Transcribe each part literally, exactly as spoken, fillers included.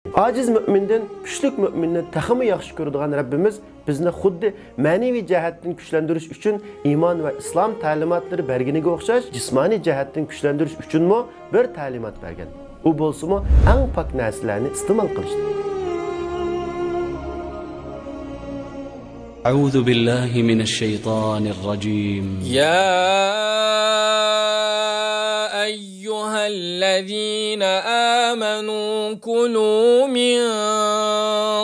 ئاجىز مۆمىندىن كۈچلۈك مۆمىننى تېخىمۇ ياخشى كۆرىدىغان رەببىمىز بىزنى خۇددى مەنىۋى جەھەتتىن كۈچلەندۈرۈش ئۈچۈن ئىمان ۋە ئىسلام تەلىماتلىرى بەرگىنىگە ئوخشاش، جىسمانىي جەھەتتىن كۈچلەندۈرۈش ئۈچۈنمۇ بىر تەلىمات بەرگەن. ئۇ بولسىمۇ ئەڭ پاك نەرسىلەرنى ئىستېمال قىلىشتۇر. أعوذ بالله من الشيطان الرجيم. يا أيها الذين آمنوا كلوا من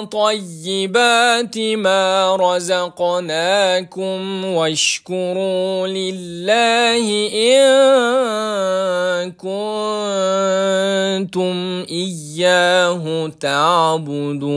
طيبات ما رزقناكم واشكروا لله إن كنتم إياه تعبدون.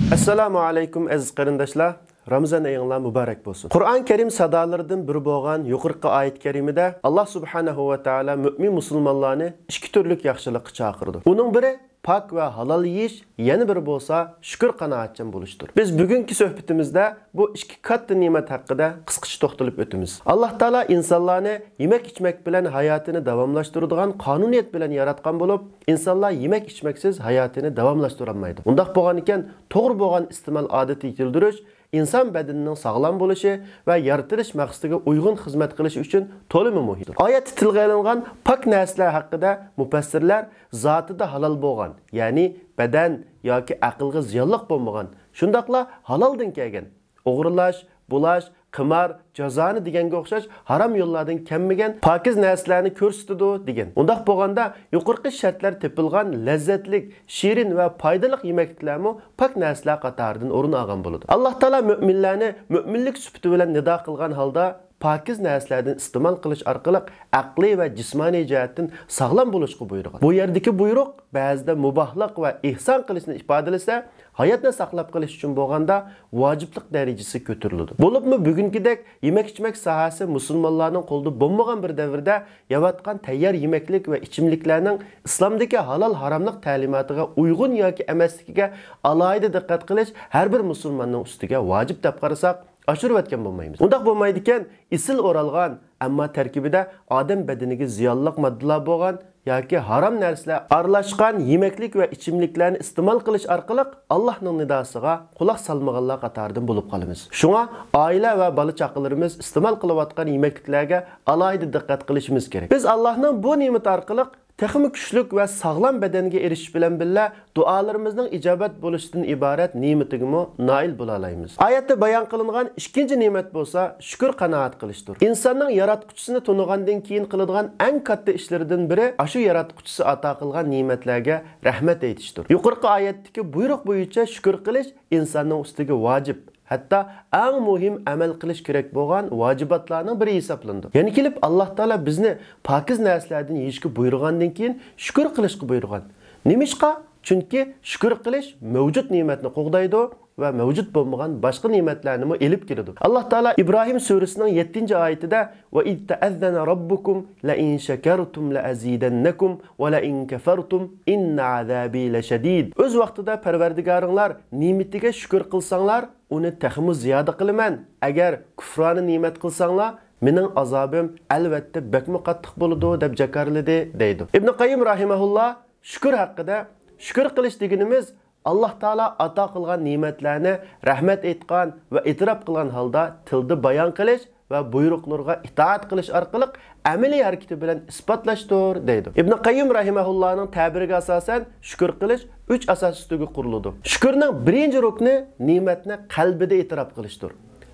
ئەسسالامۇ ئەلەيكۇم ئەزىز قېرىنداشلار، رامىزان ئېيىڭلار مۇبارەك بولسۇن. قۇرئان كەرىم سادالىرىدىن بىرى بولغان يۇقىرىقى ئايەت كەرىمىدە ئاللا سۇبھانەھۇ ۋە تائالا مۆمىن مۇسۇلمانلارنى ئىككى تۈرلۈك ياخشىلىققا چاقىرىدۇ. ئۇنىڭ بىرى پاك ۋە ھالال يېيىش، يەنە بىرى بولسا شۈكۈر قانائەتچان بولۇشتۇر. بىز بۈگۈنكى سۆھبىتىمىزدە بۇ ئىككى كاتتا نېمەت ھەققىدە قىسقىچە توختىلىپ ئۆتىمىز. ئاللا تائالا ئىنسانلارنى يېمەك ئىچمەك بىلەن ھاياتىنى داۋاملاشتۇرىدىغان قانۇنىيەت بىلەن ياراتقان بولۇپ، ئىنسانلار يېمەك ئىچمەكسىز ھاياتىنى داۋاملاشتۇرالمايدۇ. ئۇنداق بولغانىكەن، توغرا بولغان ئىستېمال ئادىتى يېتىلدۈرۈش ئىنسان بەدىنىنىڭ ساغلام بولۇشى ۋە يارىتىلىش مەقسىتىگە ئۇيغۇن خىزمەت قىلىشى ئۈچۈن تولىمۇ مۇھىمدۇر. ئايەتتە تىلغا ئېلىنغان پاك نەرسىلەر ھەققىدە مۇپەسسىرلەر زاتىدا ھالال بولغان، يەنى بەدەن ياكى ئەقىلگە زىيانلىق بولمىغان، شۇنداقلا ھالالدىن كەلگەن، ئوغرىلاش، بۇلاش، قىمار، جازانە دېگەنگە ئوخشاش ھارام يوللاردىن كەلمىگەن پاكىز نەرسىلەرنى كۆرسىتىدۇ، دېگەن. ئۇنداق بولغاندا، يۇقىرىقى شەرتلەر تېپىلغان لەززەتلىك، شېرىن ۋە پايدىلىق يېمەكلىكلەرمۇ پاك نەرسىلەر قاتارىدىن ئورۇن ئالغان بولىدۇ. ئاللا تائالا مۆمىنلەرنى مۆمىنلىك سۈپىتى بىلەن نىدا قىلغان ھالدا، پاكىز نەرسىلەردىن ئىستېمال قىلىش ئارقىلىق ئەقلىي ۋە جىسمانىي جەھەتتىن ساغلام بولۇشقا بۇيرۇغان. بۇ يەردىكى بۇيرۇق بەزىدە مۇباھلىق ۋە ئېھسان قىلىشنى ئىپادىلىسە، ھاياتنى ساقلاپ قېلىش ئۈچۈن بولغاندا ۋاجىپلىق دەرىجىسى كۆتۈرۈلىدۇ. بولۇپمۇ بۈگۈنكىدەك يېمەك-ئىچمەك ساھەسى مۇسۇلمانلارنىڭ قولىدا بولمىغان بىر دەۋردە يەۋاتقان تەييار يېمەكلىك ۋە ئىچىملىكلەرنىڭ ئىسلامدىكى ھالال-ھاراملىق تەلىماتىغا ئۇيغۇن ياكى ئەمەسلىكىگە ئالاھىدە دىققەت قىلىش ھەر بىر مۇسۇلماننىڭ ئۈستىگە ۋاجىپ دەپ قارىساق، ئاشۇرۇۋەتكەن بولمايمىز. ئۇنداق بولمايدىكەن، ئېسىل ئورالغان، ئەمما تەركىبىدە ئادەم بەدىنىگە زىيانلىق ماددىلار بولغان ياكى ھارام نەرسىلەر ئارىلاشقان يېمەكلىك ۋە ئىچىملىكلەرنى ئىستېمال قىلىش ئارقىلىق ئاللاھنىڭ نىداسىغا قۇلاق سالمىغانلار قاتارىدىن بولۇپ قالىمىز. شۇڭا ئائىلە ۋە بالا-چاقىلىرىمىز ئىستېمال قىلىۋاتقان يېمەكلىكلەرگە ئالاھىدە دىققەت قىلىشىمىز كېرەك. بىز ئاللاھنىڭ بۇ نېمىتى ئارقىلىق تېخىمۇ كۈچلۈك ۋە ساغلام بەدەنگە ئېرىشىش بىلەن بىللە، دۇئالىرىمىزنىڭ ئىجابەت بولۇشىدىن ئىبارەت نېمىتىگىمۇ نائىل بولالايمىز. ئايەتتە بايان قىلىنغان ئىككىنچى نېمەت بولسا شۈكۈر قانائەت قىلىشتۇر. ئىنساننىڭ ياراتقۇچىسىنى تونۇغاندىن كېيىن قىلىدىغان ئەڭ كاتتا ئىشلىرىدىن بىرى ئاشۇ ياراتقۇچىسى ئاتا قىلغان نېمەتلەرگە رەھمەت ئېيتىشتۇر. يۇقىرىقى ئايەتتىكى بۇيرۇق بويىچە شۈكۈر قىلىش ئىنساننىڭ ئۈستىگە ۋاجىپ، ھەتتا ئەڭ مۇھىم ئەمەل قىلىش كېرەك بولغان ۋاجىباتلارنىڭ بىرى ھېسابلىنىدۇ. يەنە كېلىپ، ئاللا تائالا بىزنى پاكىز نەرسىلەردىن يېيىشكە بۇيرۇغاندىن كېيىن، شۈكۈر قىلىشقا بۇيرۇغان. نېمىشقا؟ چۈنكى شۈكۈر قىلىش مەۋجۇت نېمەتنى قوغدايدۇ ۋە مەۋجۇت بولمىغان باشقا نېمەتلەرنىمۇ ئېلىپ كېلىدۇ. ئاللا تائالا ئىبراھىم سۈرىسىنىڭ يەتتىنچى ئايىتىدە، وَإِذْ تَأَذَّنَ رَبُّكُمْ لَئِنْ شَكَرْتُمْ لَأَزِيدَنَّكُمْ وَلَئِنْ كَفَرْتُمْ إِنَّ عَذَابِي لَشَدِيدٌ. ئۆز ۋاقتىدا پەرۋەردىگارىڭلار نېمىتىگە شۈكۈر قىلساڭلار، ئۇنى تېخىمۇ زىيادە قىلىمەن. ئەگەر كۇفرانە نېمەت قىلساڭلار، مېنىڭ ئازابىم ئەلۋەتتە بەكمۇ قاتتىق بولىدۇ، دەپ جاكارلىدى، دەيدۇ. ئىبنى قەييىم راھىمەھۇللا شۈكۈر ھەققىدە، شۈكۈر قىلىش دېگىنىمىز، ئاللا تائالا ئاتا قىلغان نېمەتلەرنى رەھمەت ئېيتقان ۋە ئېتىراپ قىلغان ھالدا تىلدا بايان قىلىش ۋە بۇيرۇقلىرىغا ئىتائەت قىلىش ئارقىلىق ئەمەلىي ھەرىكىتى بىلەن ئىسپاتلاشتۇر، دەيدۇ. ئىبنى قەييىم راھىمەھۇللانىڭ تەبىرىگە ئاساسەن، شۈكۈر قىلىش ئۈچ ئاساس ئۈستىگە قۇرۇلىدۇ. شۈكۈرنىڭ بىرىنچى رۇكنى نېمەتنى قەلبىدە ئېتىراپ قىلىشتۇر.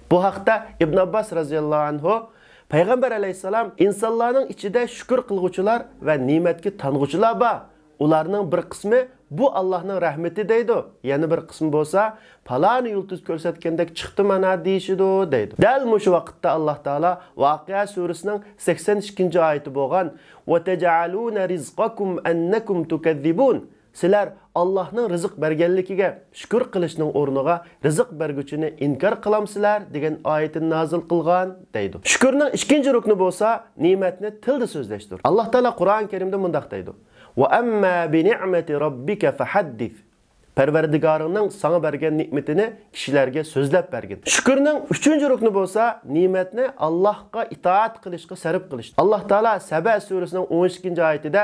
بۇ ھەقتە ئىبن ئابباس رەزىياللاھۇ ئەنھۇ، پەيغەمبەر ئەلەيھىسسالام، ئىنسانلارنىڭ ئىچىدە شۈكۈر قىلغۇچىلار ۋە نېمەتكە تانغۇچىلار بار. ئۇلارنىڭ بىر قىسمى بۇ ئاللاھنىڭ رەھمىتى دەيدۇ، يەنە بىر قىسمى بولسا پالانى يۇلتۇز كۆرسەتكەندەك چىقتى مانا دېيىشىدۇ، دەيدۇ. دەل مۇشۇ ۋاقىتتا ئاللاھ تائالا ۋاقىئە سۈرىسىنىڭ سەكسەن ئىككىنچى ئايىتى بولغان، وَتَجْعَلُونَ رِزْقَكُمْ أَنَّكُمْ تُكَذِّبُونَ، سىلەر ئاللاھنىڭ رىزىق بەرگەنلىكىگە شۈكۈر قىلىشنىڭ ئورنىغا رىزىق بەرگۈچىنى ئىنكار قىلامسىلەر؟ دېگەن ئايىتىنى نازىل قىلغان، دەيدۇ. شۈكۈرنىڭ ئىككىنچى رۇكنى بولسا نېمەتنى تىلدا سۆزلەشتۇر. ئاللاھ تائالا قۇرئان كەرىمدە مۇنداق دەيدۇ، وَأَمَّا بِنِعْمَةِ رَبِّكَ فَحَدِّثْ. پەرۋەردىگارىڭنىڭ ساڭا بەرگەن نېمىتىنى كىشىلەرگە سۆزلەپ بەرگىن. شۈكۈرنىڭ ئۈچىنچى رۇكنى بولسا نېمەتنى ئاللاھقا ئىتائەت قىلىشقا سەرپ قىلىش. ئاللاھ تائالا سەبە سۈرىسىنىڭ ئون ئىككىنچى ئايىتىدە،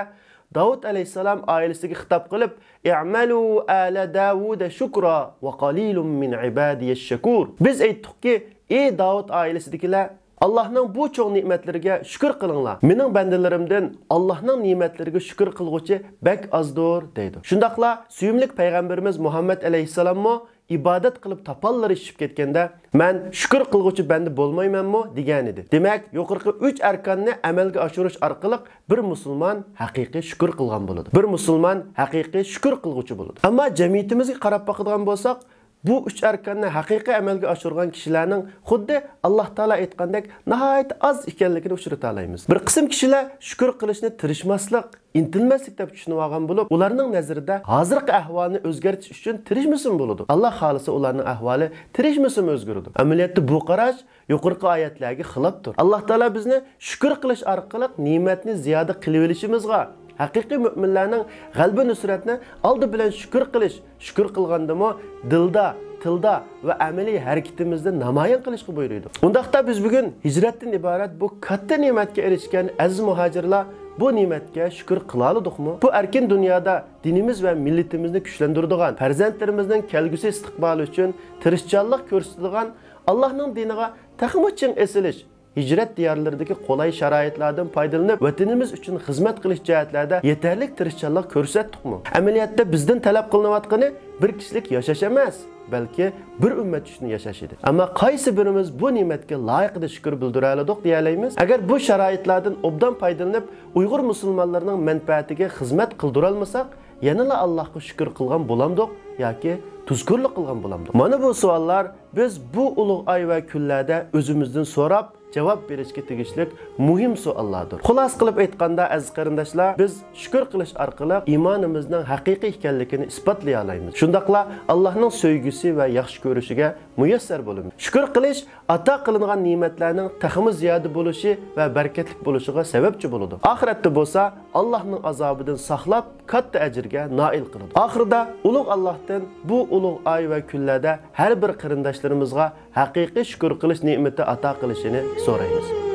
داۋۇت ئەلەيھىسسالام ئائىلىسىگە خىتاب قىلىپ، ئەمەلۇ ئالە داۋۇدە شۇكرا ۋە قالىلۇم مىن ئىبادىيەش شەكۇر. بىز ئېيتتۇقكى، ئى داۋۇت ئائىلىسىدىكىلەر، ئاللاھنىڭ بۇ چوڭ نېمەتلىرىگە شۈكۈر قىلىڭلار. مېنىڭ بەندىلىرىمدىن ئاللاھنىڭ نېمەتلىرىگە شۈكۈر قىلغۇچى بەك ئازدۇر، دەيدۇ. شۇنداقلا سۆيۈملۈك پەيغەمبىرىمىز مۇھەممەد ئەلەيھىسسالاممۇ ئىبادەت قىلىپ تاپانلىرى شىشىپ كەتكەندە، مەن شۈكۈر قىلغۇچى بەندە بولمايمەنمۇ؟ دېگەنىدى. دېمەك، يۇقىرىقى ئۈچ ئەركاننى ئەمەلگە ئاشۇرۇش ئارقىلىق بىر مۇسۇلمان ھەقىقىي شۈكۈر قىلغان بولىدۇ. بىر مۇسۇلمان ھەقىقىي شۈكۈر قىلغۇچى بولىدۇ. ئەمما جەمئىيىتىمىزگە قاراپ باقىدىغان بولساق، بۇ ئۈچ ئەركاننى ھەقىقىي ئەمەلگە ئاشۇرغان كىشىلەرنىڭ خۇددى ئاللاھ تائالا ئېيتقاندەك ناھايىتى ئاز ئىكەنلىكىنى ئۇچرىتالايمىز. بىر قىسىم كىشىلەر شۈكۈر قىلىشنى تىرىشماسلىق، ئىنتىلمەسلىك دەپ چۈشىنىۋالغان بولۇپ، ئۇلارنىڭ نەزىرىدە ھازىرقى ئەھۋالنى ئۆزگەرتىش ئۈچۈن تىرىشمىسىمۇ بولىدۇ. ئاللاھ خالىسا ئۇلارنىڭ ئەھۋالى تىرىشمىسىمۇ ئۆزگىرىدۇ. ئەمەلىيەتتە بۇ قاراش يۇقىرىقى ئايەتلەرگە خىلاپتۇر. ئاللاھ تائالا بىزنى شۈكۈر قىلىش ئارقىلىق نېمەتنى زىيادە قىلىۋېلىشىمىزغا، ھەقىقىي مۆمىنلەرنىڭ غەلىبە نۇسرەتنى ئالدى بىلەن شۈكۈر قىلىش، شۈكۈر قىلغاندىمۇ دىلدا، تىلدا ۋە ئەمەلىي ھەرىكىتىمىزدە نامايان قىلىشقا بۇيرۇيدۇ. ئۇنداقتا بىز بۈگۈن ھىجرەتتىن ئىبارەت بۇ كاتتا نېمەتكە ئېرىشكەن ئەزىز مۇھاجىرلار بۇ نېمەتكە شۈكۈر قىلالىدۇقمۇ؟ بۇ ئەركىن دۇنيادا دىنىمىز ۋە مىللىتىمىزنى كۈچلەندۈرىدىغان، پەرزەنتلىرىمىزنىڭ كەلگۈسى ئىستىقبالى ئۈچۈن تىرىشچانلىق كۆرسىتىدىغان، ئاللاھنىڭ دىنىغا تېخىمۇ چىڭ ئېسىلىش، ھىجرەت دىيارلىرىدىكى قولاي شارائىتلاردىن پايدىلىنىپ، ۋەتىنىمىز ئۈچۈن خىزمەت قىلىش جەھەتلەردە يېتەرلىك تىرىشچانلىق كۆرسەتتۇقمۇ؟ ئەمەلىيەتتە بىزدىن تەلەپ قىلىنىۋاتقىنى بىر كىشىلىك ياشاش ئەمەس، بەلكى بىر ئۈممەت ئۈچۈن ياشاش ئىدى. ئەمما قايسى بىرىمىز بۇ نېمەتكە لايىقىدا شۈكۈر بىلدۈرەلىدۇق دېيەلەيمىز؟ ئەگەر بۇ شارائىتلاردىن ئوبدان پايدىلىنىپ، ئۇيغۇر مۇسۇلمانلىرىنىڭ مەنپەئەتىگە خىزمەت قىلدۇرالمىساق، يەنىلا ئاللاھقا شۈكۈر قىلغان بولامدۇق ياكى تۇزكورلۇق قىلغان بولامدۇق؟ مانا بۇ سوئاللار بىز بۇ ئۇلۇغ ئاي ۋە كۈنلەردە ئۆزىمىزدىن سوراپ، جاۋاب بېرىشكە تېگىشلىك مۇھىم سوئاللاردۇر. خۇلاسە قىلىپ ئېيتقاندا، ئەزىز قېرىنداشلار، بىز شۈكۈر قىلىش ئارقىلىق ئىمانىمىزنىڭ ھەقىقىي ئىكەنلىكىنى ئىسپاتلىيالايمىز. شۇنداقلا ئاللاھنىڭ سۆيگۈسى ۋە ياخشى كۆرۈشىگە مۇيەسسەر بولىمىز. شۈكۈر قىلىش ئاتا قىلىنغان نېمەتلەرنىڭ تېخىمۇ زىيادە بولۇشى ۋە بەرىكەتلىك بولۇشىغا سەۋەبچى بولىدۇ. ئاخىرەتتە بولسا، ئاللاھنىڭ ئازابىدىن ساقلاپ، كاتتا ئەجىرگە نائىل قىلىدۇ. ئاخىرىدا ئۇلۇغ ئاللاھتىن بۇ ئۇلۇغ ئاي ۋە كۈنلەردە ھەر بىر قېرىنداشلىرىمىزغا ھەقىقىي شۈكۈر قىلىش نېمىتى ئاتا قىلىشىنى سورايمىز.